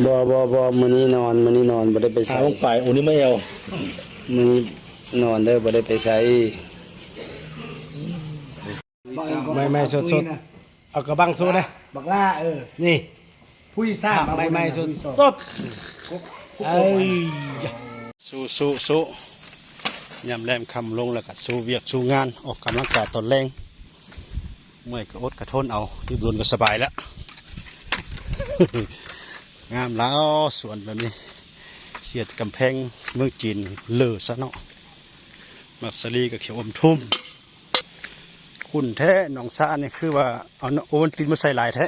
ບໍ່ ບໍ່ ບໍ່ ມື້ນີ້ນອນ ມື້ນີ້ນອນ ບໍ່ໄດ້ໄປໃສ ຫາລົງໄປ ໂອ້ ນີ້ມາແອວ ມື້ນີ້ນອນເດີ ບໍ່ໄດ້ໄປໃສ ໃໝ່ໆ ສົດໆ ເອົາກະບັງໂຊແດ່ ບັກຫຼ້າ ເອີ ນີ້ ພຸ້ຍຊາ ໃໝ່ໆ ສົດໆ ເອີຍ ສູ້ໆ ສູ້ ຍາມແລມຄ່ຳລົງແລ້ວກະສູ້ວຽກສູ້ງານ ອອກກຳລັງກາຍຕອນແລງ ເມື່ອຍກະອົດກະທົນເອົາ ຮີບດົນກະສະບາຍແລ້ວ ງາມຫຼາຍສວນແບບນີ້ ເສຍແຕ່ກຳແພງເມືອງຈີນເລີຊະເນາະ ໝາກສາລີກະຂຽວອົມທຸ່ມ ຂຸ້ນແທ້ໜອງສານີ້ ຄືວ່າເອົາ ໂອວັນຕິນມາໃສ່ຫຼາຍແທ້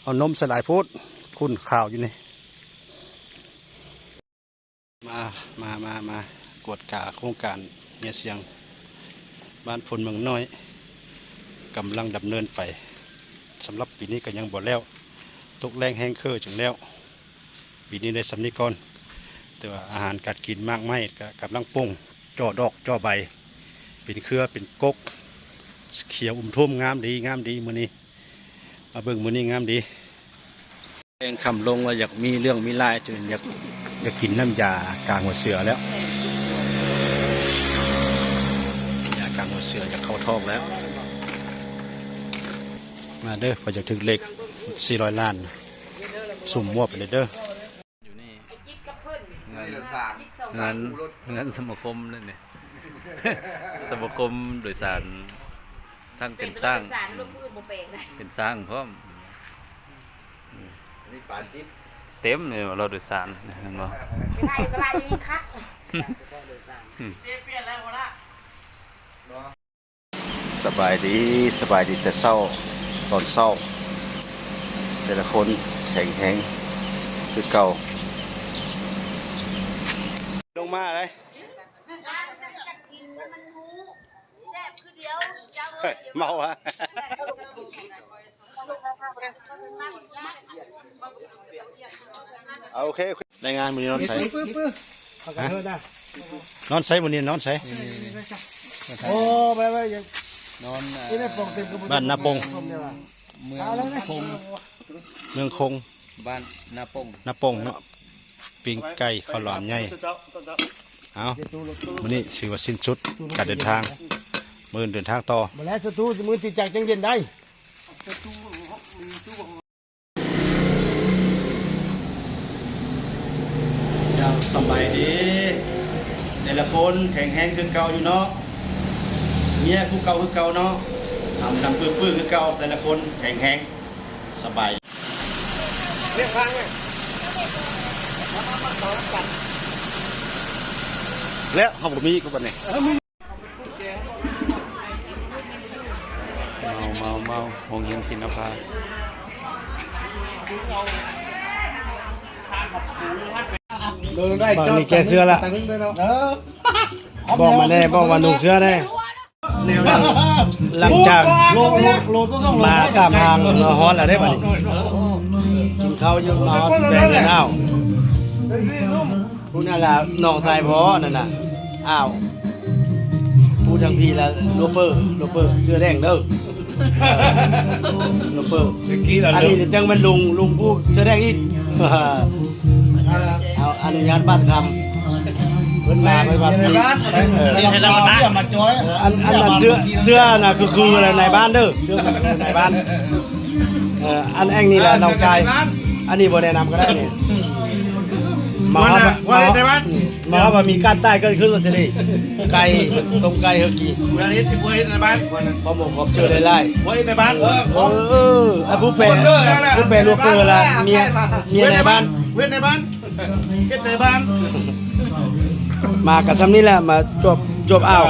ເອົານົມໃສ່ຫຼາຍໂພດ ຂຸ້ນຂາວຢູ່ນີ້. ມາ ມາ ມາ ມາກວດກາໂຄງການເຮຍຊຽງ ບ້ານໂພນເມືອງນ້ອຍ ກຳລັງດຳເນີນໄປ ສຳລັບປີນີ້ກະຍັງບໍ່ແລ້ວ ຕົກແລ້ງແຮງເຄີຈຶ່ງແລ້ວ ປີນີ້ໄດ້ສ່ຳນີ້ກ່ອນ ແຕ່ວ່າອາຫານການກິນໝາກໄມ້ກະກຳລັງປົ່ງ ຈໍ່ດອກຈໍ່ໃບ ເປັນເຄືອເປັນກົກ ຂຽວອຸມທຸ່ມ ງາມດີ ງາມດີມື້ນີ້ ມາເບິ່ງມື້ນີ້ງາມດີ. ແລງຄ່ຳລົງແລ້ວຢາກມີເລື່ອງມີລາຍ ຈົນຢາກ ຢາກກິນນ້ຳຢາກາງຫົວເສືອແລ້ວ ຢາກາງຫົວເສືອຢາກເຂົ້າທ້ອງແລ້ວ ມາເດີ ໃຜຢາກຖືກເລກສີ່ຮ້ອຍລ້ານ ສຸ່ມມົບໄປເລີຍເດີ. ຢູ່ນີ້ ໄອ້ຈິດກັບເພິ່ນ ເຮືອນ ເຮືອນ ເຮືອນສະມາຄົມນັ້ນນີ້ ສະມາຄົມໂດຍສານ ທັງເປັນຊ້າງ ໂດຍສານລົງພື້ນບໍ່ແປງນະ ເປັນຊ້າງພ້ອມ ນີ້ປານຈິດ ເຕັມເລີຍ ລົດໂດຍສານ ເຫັນບໍ່ ໄປໄທກໍໄດ້ນີ້ຄັກ ອືມ. ສະບາຍດີ ສະບາຍດີແຕ່ເຊົ້າ ຕອນເຊົ້າ ແຕ່ລະຄົນແຂງແຮງຄືເກົ່າ ລົງມາໄດ໋ ເມົາຫວາ ໂອເຄ ໂອເຄ ລາຍງານ ມື້ນີ້ນອນໃສ ຮະ ນອນໃສມື້ນີ້ ນອນໃສ ໂອ້ ໄປໆ ນອນ ບ້ານນາປົງ ເມືອງຄົງ ເມືອງຄົງ ບ້ານນາປົງ ນາປົງເນາະ ປີ້ງໄກ່ ເຂົ້າຫຼາມໃຫຍ່ ເອົາ ມື້ນີ້ຖືວ່າສິ້ນສຸດການເດີນທາງ ມື້ອື່ນເດີນທາງຕໍ່ ບໍ່ແລ້ວ ສະຕູ ມື້ຕິດຈັກຈັ່ງເຢັນໄດ໋. ເຈົ້າ ສະບາຍດີ ແຕ່ລະຄົນແຂງແຮງຄືເກົ່າຢູ່ເນາະ ເມຍຜູ້ເກົ່າຄືເກົ່າເນາະ ອຳນຳປຶ້ໆຄືເກົ່າ ແຕ່ລະຄົນແຂງແຮງ ສະບາຍ ແລ້ວເຮົາບໍ່ມີກໍບັດນີ້. ເມົາ ເມົາ ເມົາ ໂຮງຮຽນສິນລະພາ ບັດນີ້ແກ້ເສື້ອລະ ບອກມາແດ່ ບອກວ່ານຸ່ງເສື້ອແດ່ ຫຼັງຈາກມາຕາມທາງ ຮ້ອນແລ້ວເດ້ບັດນີ້ ກິນເຂົ້າຢູ່ ມາຮອດແຕ່ງກັນ ອ້າວ ຜູ້ນັ້ນລະ ນ້ອງຊາຍພໍ່ນັ້ນນະ ອ້າວ ຜູ້ທາງພີ້ລະ ໂລເປີ ໂລເປີ ເສື້ອແດງເດີ ໂລເປີ ອັນນີ້ຈັ່ງແມ່ນລຸງ ລຸງຜູ້ເສື້ອແດງອີກ ເອົາອະນຸຍາດບາດຄຳ ເພິ່ນມາ ເພິ່ນວ່າ ເອີ ອັນ ອັນນັ້ນເສື້ອ ເສື້ອນະ ຄື ຄືນາຍບ້ານເດີ ເສື້ອນາຍບ້ານ. ເອີ ອັນແອງນີ້ລະນ້ອງກາຍ ອັນນີ້ບໍ່ແນະນຳກໍໄດ້ນີ້ ມາຮອດ ມາຮອດ ມາຮອດວ່າມີການຕາຍເກີດຂຶ້ນວ່າຊັ້ນນີ້ ໄກ່ ຕົ້ມໄກ່ເຮົາກິນ ເຮັດໃນບ້ານ ຂໍບອກຂອບໃຈຫຼາຍໆ ເຮັດໃນບ້ານ ເອີ ເອີ ຜູ້ແປ ຜູ້ແປລູກເປີລະ ເມຍ ເມຍໃນບ້ານ ເຮັດໃນບ້ານ ເຮັດໃນບ້ານ ມາກໍສ່ຳນີ້ແຫຼະ ມາຈວບ ຈວບອ່າວ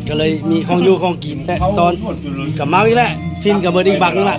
ກໍເລີຍມີຂອງຢູ່ຂອງກິນ ແຕ່ຕອນກໍເມົາອີກແຫຼະ ຟິນກໍເບິດອີກບັກໜຶ່ງລະ.